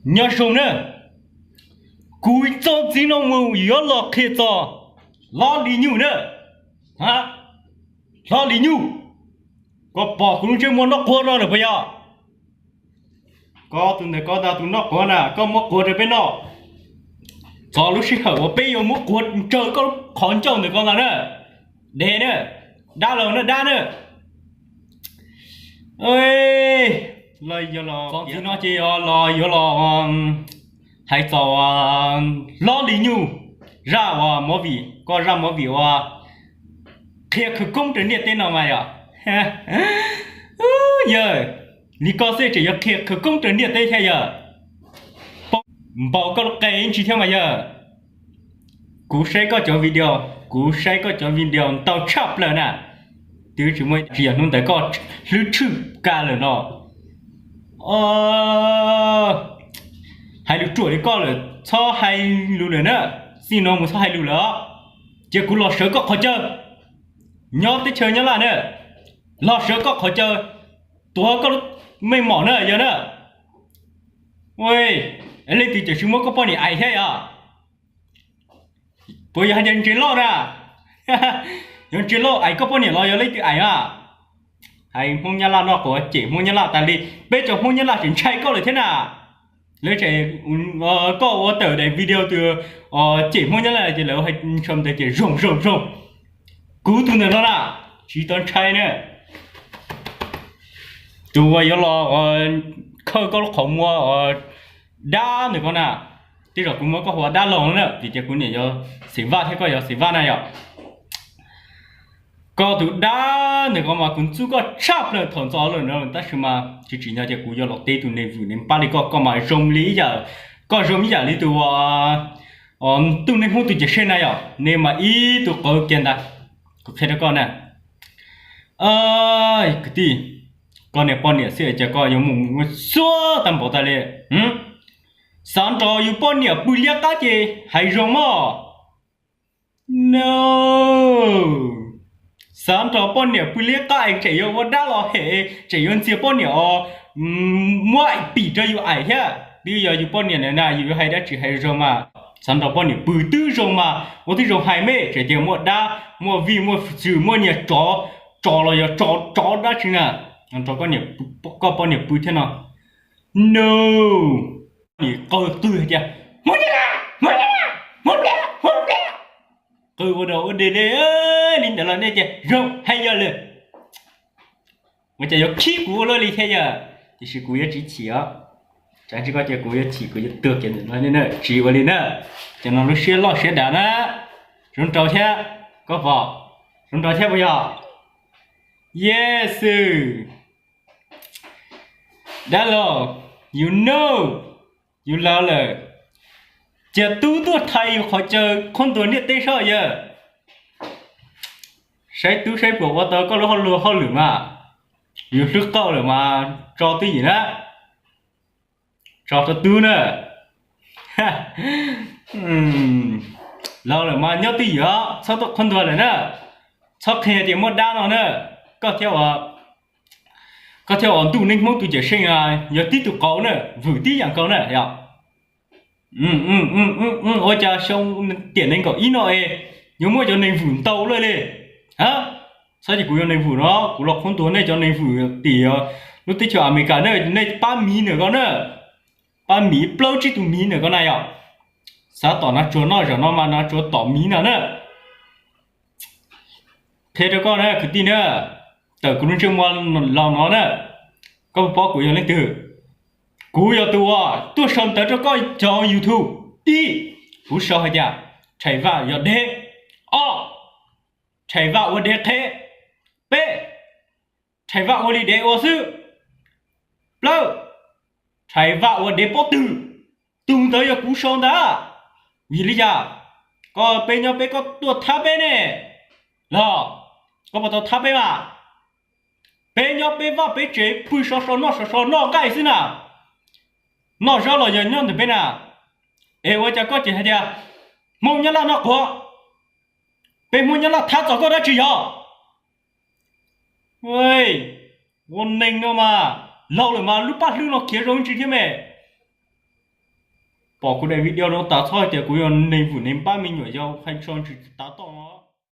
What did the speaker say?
Nyob zoo na, kuv txoj ntxiv no mus yuav los qhia txog Hlob Lis Nyuj na. Hlob Lis Nyuj, koj pom kuv lub ntsej muag noj quav no lawm puas yog? Koj tus ntawm koj ntag tus noj quav na, koj muab quav rau peb noj. Txog lub sij hawm uas peb yuav muab quav ntsaws koj qhov ncauj ntawm koj ntag na. Dev na, dab laug na, dab na. Los yog los txog ntxiv no ces los yuav los hais txog Hlob Lis Nyuj zaj uas movie, koj zaj movie uas qhia khawv koob rau ntiaj teb no mas yog. Yawg, li koj xwb tseem yuav qhia khawv koob rau ntiaj teb thiab yawg. Npaum koj lub qe ib ntsis thiab mas yawg. Kuv saib koj cov video, kuv saib koj cov video ntau tshaj plaws na. Twb tsis muaj, tsis yog hnub ntawd koj hlwb tshwj ka lawm no. Hais lus ruam li koj lawm txhob hais lus lawm na. Txij no mus txhob hais lus lawm os. Cia kuv los sawv koj qhov chaw, nyob teb chaws Nyab Laj na, los sawv koj qhov chaw, tuav koj lub meej mom na yog na. Leej twg cam tsis muab koj poj niam aim thiab yog? Puas yog hais tias ntses loj na? Yog ntses loj aim koj poj niam los yog leej twg aim a? Hais Hmoob Nyab Laj noj quav cem Hmoob Nyab Laj tas li, peb cov Hmoob Nyab Laj tseem ntshai koj lawm thiab na. Lawv tseem, koj ua tawm daim video tus cem Hmoob Nyab Laj ces lawv hais ntawd tias zoo zoo zoo. Kuv tus ntawm no na, tsis tau ntshai na. Tus uas yuav los khawb koj lub qhov muag dab ntawm ko na, tej zaum kuv muab koj hu ua dab laug na, vim tias kuv niam yog Xeem Vaj thiab koj yog Xeem Vaj na yom. Koj tus dab ntawm ko mas kuv ntxub koj tshaj plaws thaum ntxov lawm na, tab sis mas tsis tsim nyog tias kuv yuav los teb tus neeg vwm neeg pab li koj, koj mas zoo li ib yam, koj zoo ib yam li tus ntuj neej Hmoob tus cawm seej na yom, nej mas ib tug qauv kiag ntag. Kuv qhia rau koj na, kwv tij, koj niam poj niam xwb es cas koj yuav mus muaj xuab tag npaum tas li. Xav nrog yus poj niam pw liab qab ces hais zoo mog. No, xav nrog poj niam pw liab qab es tseem yuav ua dab los hem, tseem yuav ntxias poj niam os, muab pim rau yus aim thiab. Twb yog yus poj niam na, yus yuav hais dab tsi hais zoo mas. Xav nrog poj niam pw twb zoo mas, ua twb zoo hais me, tseem tias muaj dab muaj vij muaj txwm muaj niag tsov, tsov los yog tsov tsov dab tsi na, nrog koj poj niam pw thiab no. No, niam qw qw hais tias, Hmoob Nyab Laj, Hmoob Nyab Laj, Hmoob Nyab Laj, Hmoob Nyab Laj. Qw ua dog ua dig li, li ntawd los nej tias zoo heev yog li. Ua cas yuav khib kuv ua luaj li thiab yog? Tiam sis kuv yuav tsis chim os. Tsam tsis koj tias kuv yuav chim kuv yuav tuag kiag ntawm no, tsis ua li na. Cov no lub siab loj siab dav na. Zoo nraug thiab, koj pom, zoo nraug thiab puas yog? Yes sir. Dab laug, you know, yus laus lawm, cia tub tuaj thaiv yus qhov chaw qhov ntuas ntiaj teb soj yawg. Saib tub saib puas ua tau koj lub hauj lwm, hauj lwm mas, yus hlwb qauj lawm mas tso twj ywm na, tso rau tub na. Laus lawm mas nyob twj ywm, txhob tuaj qhov ntuas lawm na, txhob qhia tias muaj dab no na. Koj thiab ua koj thiab ua ntuj neej Hmoob tus cawm seej, yog tib tug qauv na, vwm tib yam nkaus na yog. Ua cas xyoo tiam nees nkaum ib no es yuav muaj cov neeg vwm ntau luaj li? Txhob tias kuv yog neeg vwm no, kuv los qhuab ntuas nej cov neeg vwm tim lub teb chaws Amelikas na, nej pab miv ntawm ko na, pab miv plaub tsib tug miv ntawm ko na yog. Xav tom no tsuag noj, zaum no mas no tsuag tom miv no na. Qhia rau koj na kwv tij na, tawm kuv lub ntsej muag los no na, koj puas paub kuv yog leej twg? Kuv yog tus uas tuaj sau ntawv rau koj cov YouTube. Ib, kuv sau hais tias Rhais Vaj yog dev. Ob, Rhais Vaj ua dev qhev. Peb, Rhais Vaj ua li dev ua xwb. Plaub, Rhais Vaj ua dev pob twg. Tus ntawd yog kuv sau ntag. Vim li cas? Koj peb nyob peb koj tuaj thab peb ne, los koj puas tau thab peb mas? Peb nyob peb vaj peb tsev pw sov so noj sov so noj nqaij xwb na, noj zaub los yog nyob ntawm peb na. Es ua cas koj tseem hais tias Hmoob Nyab Laj noj quav? Peb Hmoob Nyab Laj thab txog koj dab tsi yog? Ua neeg no mas, laus lawm mas lub paj hlwb no khiav zoo ntsis thiab me. Pom kuv daim video no tas txhob hais tias kuv yog neeg vwm neeg npab me nyuam yaus hais tso ntsis tav toj no.